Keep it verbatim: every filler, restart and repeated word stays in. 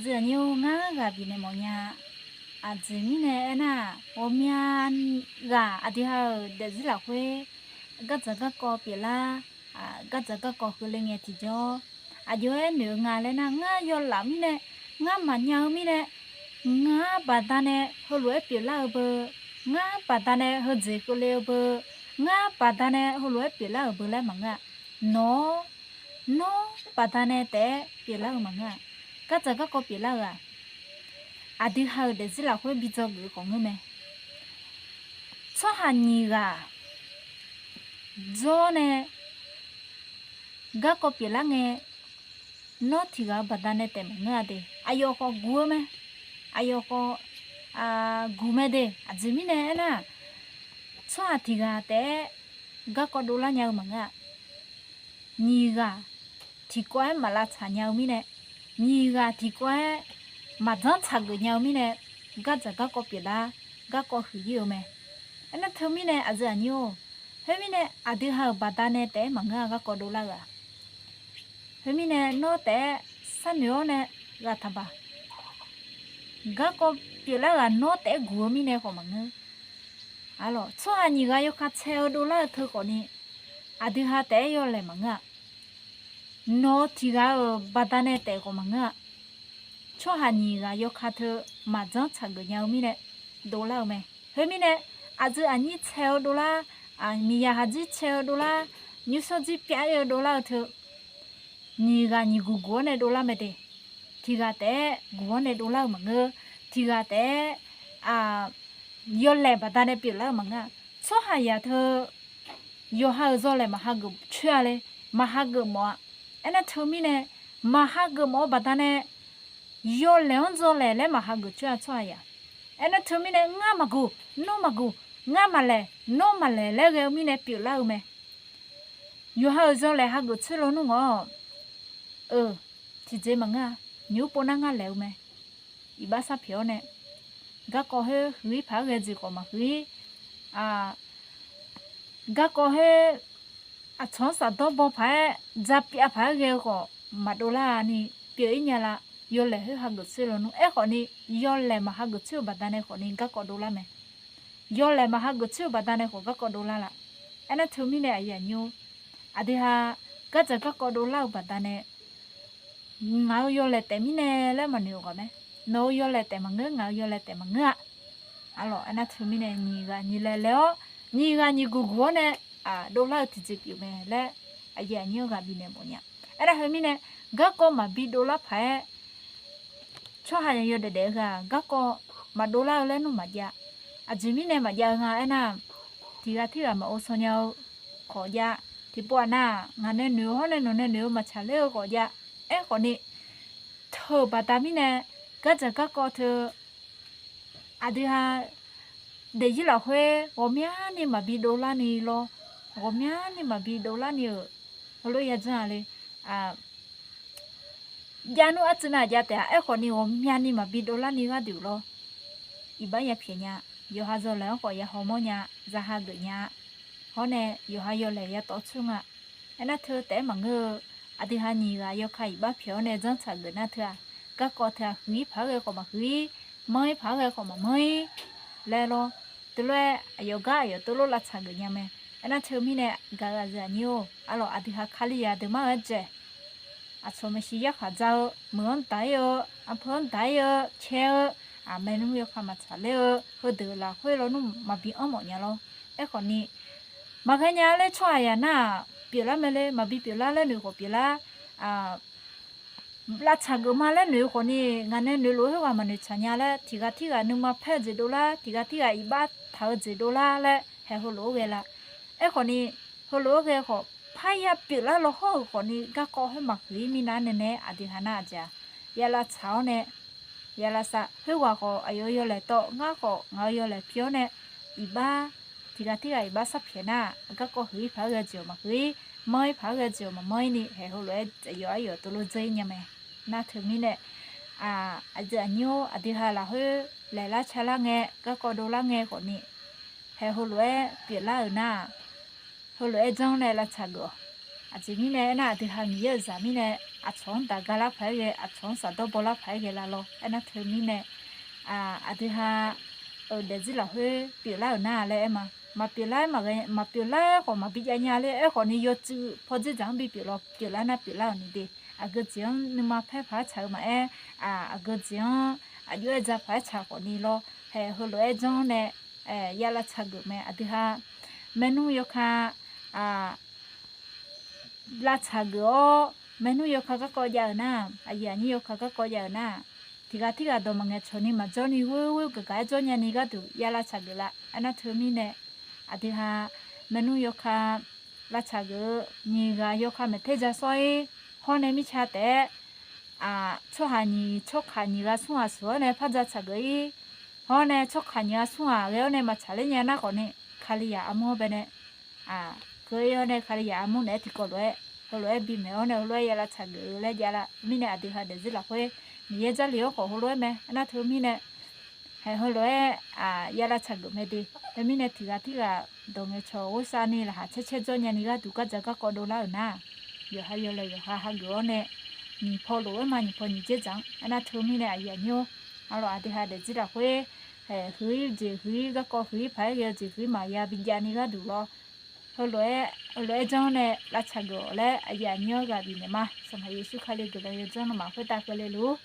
Aqdui aqnyir-or, ngar ghaq bifnaeq mawfnya. Aqjeq mirnae aernar-aq, ghawqmya ghaq aqdui ha-euq daefzir lafkhoer gardzaq garkawv pyeuflar, gardzaq garkawv keuvle ngae tiqjawr, aqjox-aer noeq-eu nga laer nar, ngar yawlaf mirnae, ngar maqnya-eu mirnae, ngar baqdanae heulof-aer pyeuflar-eu beu, ngar baqdanae heujeq keuvle-eu beu, ngar baqdanae heulof-aer pyeuflar-euq beu laer maqngeur-a. Nawq-awr, nawr baqdanae taef-aer pyeuflar-eu maqngeur-a. Gardzaq garkawv pyeuflar-eu-aq, aqdui ha-euq daefzir lafkhoer bi dzawgeuf-eu khawf ngeur mae. Tsawrhaq nyiq ghaq dzawr nae garkawv pyeuflar ngae, nawr tiq ghaq-eu baqdanae taef maqngeur-a de. Aqyawf khawf guq-eu mae. Aqyawf khawf guq mae de. Aqjeq mirnae aernar-aq, tsawrhaq tiq ghaq taef-aer garkawv dovlar nya-eu maqngeur-a. Nyiq ghaq tiqkawv-aer maq lavtsaq nya-eu mirnae, nyiq ghaq tiqkawv-aer maqdzanr tsaqgeuf nya-eu mirnae, gardzaq garkawv pyeuflar, garkawv huiq-ir-eu mae. Aernar teumirnae aqdui aqnyir-or, khoermirnae aqdui ha-euq baqdanae taef-aer maqngeur-a garkawv dovlar-eu-aq. Khoermirnae nawr taef-aer sharnoeq-awr nae ghaq taqbaq. Garkawv pyeuflar-eu-aq nawr taef-aer guq-eu mirnae khawf maqngeur. Arlawq, tsawrhaq nyiq ghaq yawkaq cae-eu dovlar-eu teu khawfni, aqdui ha taef-aer yawlaeq maqngeur-a. Nawq-eu tiq ghaq-euq baqdanae taef khawf maqngeur-a. Tsawrhaq nyiq ghaq yawkaq teu maqdzanr tsaqgeuf nya-eu mirnae dovlar-eu mae. Khoermirnae, aqdui aqnyir cae-eu dovlar, miqyaq haqdzir cae-eu dovlar, nymrshawr dzir pyav-ir-eu dovlar-eu teu, nyiq ghaq nyiq guq guq-awr nae dovlar mae de. Tiq ghaq taef-aer guq-awr nae dovlar-eu maqngeur. Tiq ghaq taef-aer yawlaeq baqdanae pyeuflar-eu maqngeur-a. Tsawrhaqzaq teu yawqha-euq zawlaeq maq hageuf coer-a le, maq hageuf mawf-a. Aernar teumirnae, maq hageuf mawf-eu baqdanae yawlaeq-anr zawlaeq laer maq hageuf coer-a tsawrhaqzaq. Aernar teumirnae ngar maqguq, nawr maqguq, ngar maqlaeq, nawr maqlaeq laer ghae-eu mirnae pyeuflar-eu mae. Yawqha-euq zawlaeq hageuf coer lawnmr ngawr-awq. Eu, tiqjeq maqngeur-a. Nymq-mr pov nar ngar laeq-eu mae. Iqbax sharpyaeq-awr nae, garkawv khoer huiq-ir paq-aer ghae jeq khawf maqhuiq-ir. Garkawv khoer aqcawq-anr safdawr baw paq-aer dzaqpyav paq-aer ghae-eu khawf maqdov lar-a ni, pyeuf-ir nya la. Yawlaeq khoer hageuf coer lawnmr. Aerkhawfni, yawlaeq maq hageuf coer-eu baqdanae khawfni garkawv dovlar mae. Yawlaeq maq hageuf coer-eu baqdanae khawf garkawv dovlar laf. Aernar teumirnae aqyuif aqnyir-or, aqdui ha gardzaq garkawv dovlar-eu baqdanae, ngaq-euq yawlaeq taef mirnae laer maqnoeq-eu ghaq mae. Nawq-euq yawlaeq taef maqngeur, ngaq-euq yawlaeq taef maqngeur-a. Arlawq, aernar teumirnae nyiq ghaq nyiq laeq laeq-awr, nyiq ghaq nyiq guq guq-awr nae dovlar-eu tiqjeq pyeuf mae laer aqyuif aqnyir-anr ghaq bifnaeq mawfnya. Aernar khoermirnae, garkawv maqbi dovlar paq-aer tsawrhaq yawdaef daef-eu ghaq garkawv maqdov lar-eu laer nmr maqjav. Aqjeq mirnae maqjav-eu nga aernar, tiq ghaq tirghaq maqghov shaw nya-eu khawf jav. Tiqpov-aq nar-aq, ngaq nae noeq-eu hawr nae nawq nae noeq-eu maqtsaq ler-eu khawf jav. Aerkhawfni, teu-euq baqda mirnae gardzaq garkawv teu aqdui ha daefzir lafkhoer ghawqmyani maqbi dovlar ni lawr. Ghawqmyani maqbi dovlar ni-euq heulof-aer yajanr-a le. Jav nmr arcuiv nav jav taef-a. Aerkhawfni ghawqmyani maqbi dovlar ni gharduq lawr. Iqbax yapyaeq nya. Yawqha zawlaeq-anr khawf ya hawmawr nya. Zaqha geuf nya. Hawr nae yawqha yawlaeq ya tawv coer nga. Aernar teu taef-aer maqngeur-eu, aqdui ha nyiq ghaq yawkaq iqbax pyaeq-awr nae janr tsaq geuf nar teu-aq, garkawv teu-aq huiq-ir paq-aer ghae khawf maqhuiq-ir, manr-ir paq-aer ghae khawf maqmanr-ir laer lawr. Teulof-aer aqyawf gar aqyawf teulof lavtsaq geuf nya mae. Aernar teumirnae gaq-euq aqyuif aqnyir-or, arlawq aqdui ha Kalizaq deuq mar-eu aer dzaeq aqcawq maeqshi yarkhaq dzar-eu, meuq-anr daq-ir-eu, arpeu-anr daq-ir-eu, cae-eu, aqmae nmr yawkaq maqtsaq ler-eu, heudeuq lafkhoer lawnmr maqbi anr mawf nya lawr. Aerkhawfni, maqghae nya laer tsawrhaqzaq nar-aq pyeuflar mae le, maqbi pyeuflar laer noeq khawf pyeuflar. Lavtsaq geuf ma laer noeq-eu khawfni, ngaq nae noeqlof-eu khoerghaq maqnoeq tsaq nya laer, tiq ghaq tirghaq nuima paer-eu jeq dovlar, tiq ghaq tirghaq iqbax taq-eu jeq dovlar laer haeq heulof-aer ghae la. Aerkhawfni, heulof-aer ghae khawf parya pyeuflar law hawr-euq khawfni, garkawv khoer maqhuiq-ir mirnae nae nae aqdui ha nar aqjeq-aq, ya lavtsaq-awr nae, ya lavsav. Khoerghaq khawf aqyawf-eu yawlaeq tawv, ngar khawf ngaq-euq yawlaeq pi-awr nae, iqbax tiq ghaq tirghaq iqbax sharpyaeq nar, garkawv huiq-ir paq-aer ghae jeq-euq maqhuiq-ir, manr-ir paq-aer ghae jeq-euq maqmanr-ir ni, haeq heulof-aer yawf-aer yawf teulof dzeur-ir nya mae. Nar teumirnae, aqdui aqnyir-or, aqdui ha lafkhoer laeqlar calar ngae, garkawv dovlar ngae khawfni, haeq heulof-aer pyeuflar-euq nar-aq, heulof-aer janr nae lavtsaq geuf-awq. Aqjeq mirnae aernar, aqdui ha Miqyaer-euq zaq mirnae aqcawq-anr daqga lar paq-aer ghae, aqcawq-anr shafdawr baw lar paq-aer ghae la lawr. Aernar teumirnae, aqdui ha-euq daefzir lafkhoer pyeuflar-euq nar laer aer ma. Maqpyeuflar-aer maqghae, maqpyeuflar-aer khawf maqbi jav nya laer aerkhawf ni yawtsuif pawdzer dzaq-anr bipyeuf law, pyeuflar nar pyeuflar-euq ni de. Aqgeu jeq-anr nuima paer paq-aer tsaq-eu maqaer, aqgeu jeq-anr aqjox-aer dza paq-aer tsaq khawf ni lawr. Haeq heulof-aer janr-awr nae, ya lavtsaq geuf mae. Aqdui ha maernmr yawkaq lavtsaq geuf-awr, maernmr yawkaq garkawv jav-euq nar, aqyuif aqnyir yawkaq garkawv jav-euq nar, tiqghaq tirghaq dawq maqngaeq cawq ni maqjawr ni ghoer ghoer gaqgaq-aer jawr nyani gharduq ya lavtsaq geuf la. Aernar teumirnae, aqdui ha maernmr yawkaq lavtsaq geuf-eu nyiq ghaq yawkaq maeq ter ja sawr-ir, hawr nae mirtsa taef-aer tsawrhaq nyiq tsawrkaq nyiq ghaq smr ghaq sheuq-awr nae par dza tsaq geuf-ir. Hawr nae tsawrkaq nyiq ghaq smr ghaq ghae-awr nae maqtsaq ler nya nar khawf ni, Kalizaq armur-anr bae nae, keuv-ir-awr nae Kalizaq armur naeq-aer tiqkawv lof-aer, heulof-aer bimaeq-awr nae heulof-aer ya lavtsaq geuf-eu laer jav la. Mirnae aqdui ha daefzir lafkhoer Miqyaer Jarlif-anr khawf heulof-aer mae. Aernar teumirnae, haeq heulof-aer ya lavtsaq geuf mae de. Teumirnae tiqghaq tirghaq dawq ngaeqcawq ghovshav ni laqkhaq caer caer jawr nyani gharduq gardzaq garkawv dovlar-euq nar, yawqha yawlaeq yawqha hageuf-awr nae, nyiq paw lof-aer ma nyiq paw nyiq dzerdzaq-anr. Aernar teumirnae aqyuif aqnyir-or, arlawq aqdui ha daefzir lafkhoer, haeq huiq-ir jeq huiq-ir garkawv huiq-ir paq-aer ghae-eu jeq huiq-ir maqya bijav ni gharduq lawr, heulof-aer, heulof-aer janr-awr nae lavtsaq geuf-awq laer aqyuif aqnyir-anr ghaq bifnaeq ma. Sanqpaq Yeqsur Kali guiqlanq yawdzanr nawmaf khoertav keuvle luf-ur.